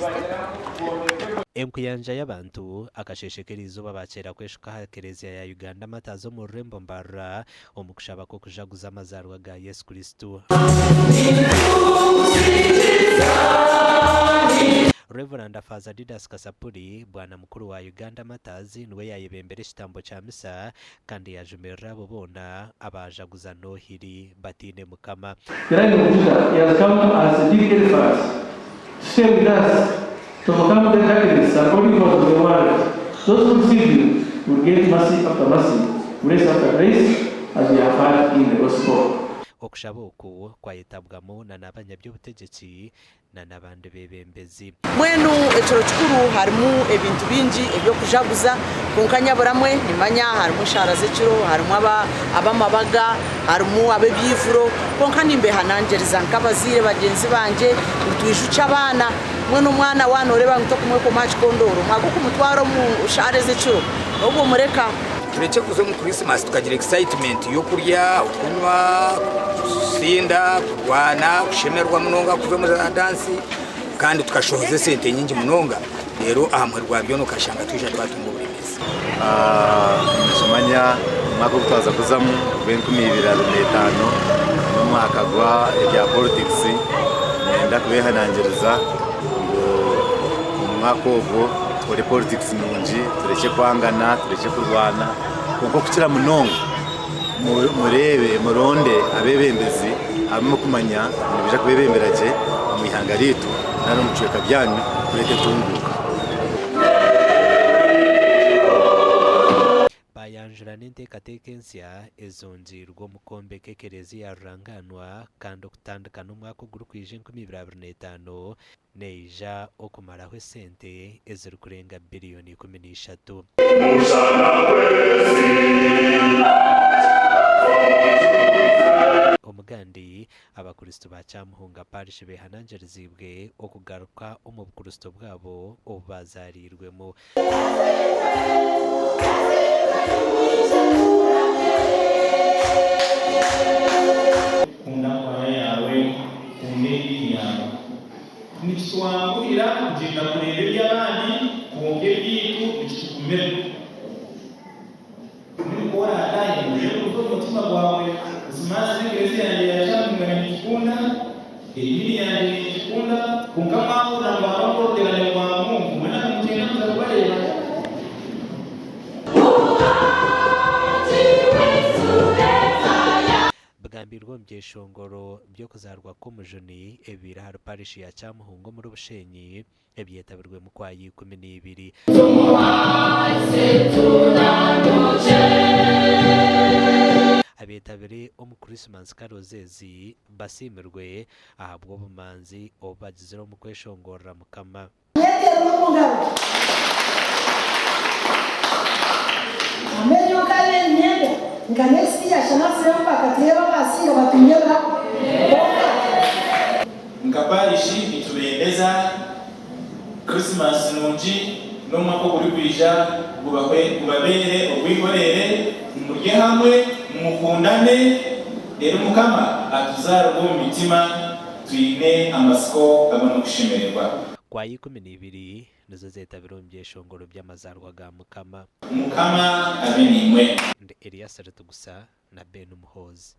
University. Enkuyanja y'abantu akasheeshe k'eriizooba baakyera kweshuka aha Eklezia ya Uganda Martyrs omu rurembo Mbarara omu kushaba kw'okujaguza amazaarwa ga Yesu Kristo. Rev. Faaza Didas Kasapuri, Bwana Mukuru wa Uganda Martyrs niwe yaayebembera ekitambo kya misa kandi yaajumirira abo boona abaajaguza Noohiri bataine Mukama. The Lion of Judah, he has come as a big elephant to stay with us, to overcome the darkness and all evils of the world. Those who receive him will get mercy after mercy, grace after grace, as we have heard in the gospel. Okushaba oku kwayetabwamu na n'abanyaby'obutegyeki na n'abandi beebembezi. Mbwenu ekiro kikuru harimu ebintu bingi eby'okujaguza, kwonka nyaburamwe nimanya harimu eshaara z'ekiro, harimu ab'amabaga, harimu ab'ebyivuro, kwonka nimbehanangiriza nk'abazaire bagyenzi bangye ngu twijukye abaana. Mbwenu omwana waaba nooreeba ngu tokumwekoma aha kikondooro, omwaka okumutwara omu shaara ez'ekiro obwo omureka. Turekye kuza omu Christmas tukagira excitement y'okurya, okunywa, kusinda, kurwana, kushemererwa munonga, kuza omu za dansi kandi tukashohoza esente nyingi munonga reero aha muheru gwa byona okashanga twija twatunga oburemeezi. Nikimanya omwaka ogu twaza kuzamu ogw'e2025 n'omwaka gwa ebya politics niinyenda kubehanangiriza ngu omu mwaka ogwo tukore politics nungi turekye kwangana turekye kurwana kwonka okukira munonga mureebe muronde abeebembezi abu murikumanya ngu nibaija kubeebembera gye omu ihanga ryaitu nari omu bicweka byanyu kureeta entunguuka. Baayanjura n'enteekateeka ensya ezongyeirwe omu kwombeka ekereziya ya Ruranganwa kandi okutandika n'omwaka ogurikwija 2025 neija okumaraho esente ezirikurenga biriyoni 13. Omugandi, Abakristo ba Kyamuhunga Parish behanangiriziibwe okugaruka omu bukristo bwabo obu baazaariirwemu. Kunda kwaya yaawe, kunda ediini yaawe. Nikitwanguhira kugyenda kureeba eby'abandi kwonka ebyaitu nikitugumira. Mbwenu ku oraataahe oyebuuze omu mutima gwawe, Buzimaazima ekereziya yangye ya Kyamuhunga ningikunda, ediini yangye ningikunda, kwonka mwahurira ngu hariho nk'oruteerane rwa Mungu, mwena nimugyenda muza kubareeba? Bigambirwe omu byeshongoro by'okuzaarwa kw'Omujuni ebibaire ahari Parish ya Kyamuhunga omuri Bushenyi ebyetabirwemu kwaya 12. Abeetabire omu Christmas Carols ezi basiimirwe ahabw'obumanzi obu bagizire omu kweshongorera Mukama. Mweterwe omu ngaro. Amenyo nkare emyenda nka next year shana frame bakatureba abasinga batunyebwa kwonka. Nka parishi nitubendeza Christmas nungi n'omwaka ogurikwija gubabeere ogw'eihoreere, murye hamwe, mukundane reero Mukama atuzaarwe omu mitima twine amatsiko hamwe n'okushemererwa. Kwaya 12 nizo zeetabire omu byeshongoro by'amazaarwa ga Mukama. Mukama abe naimwe. Ndi Elias Ritugusa na Ben Muhoozi.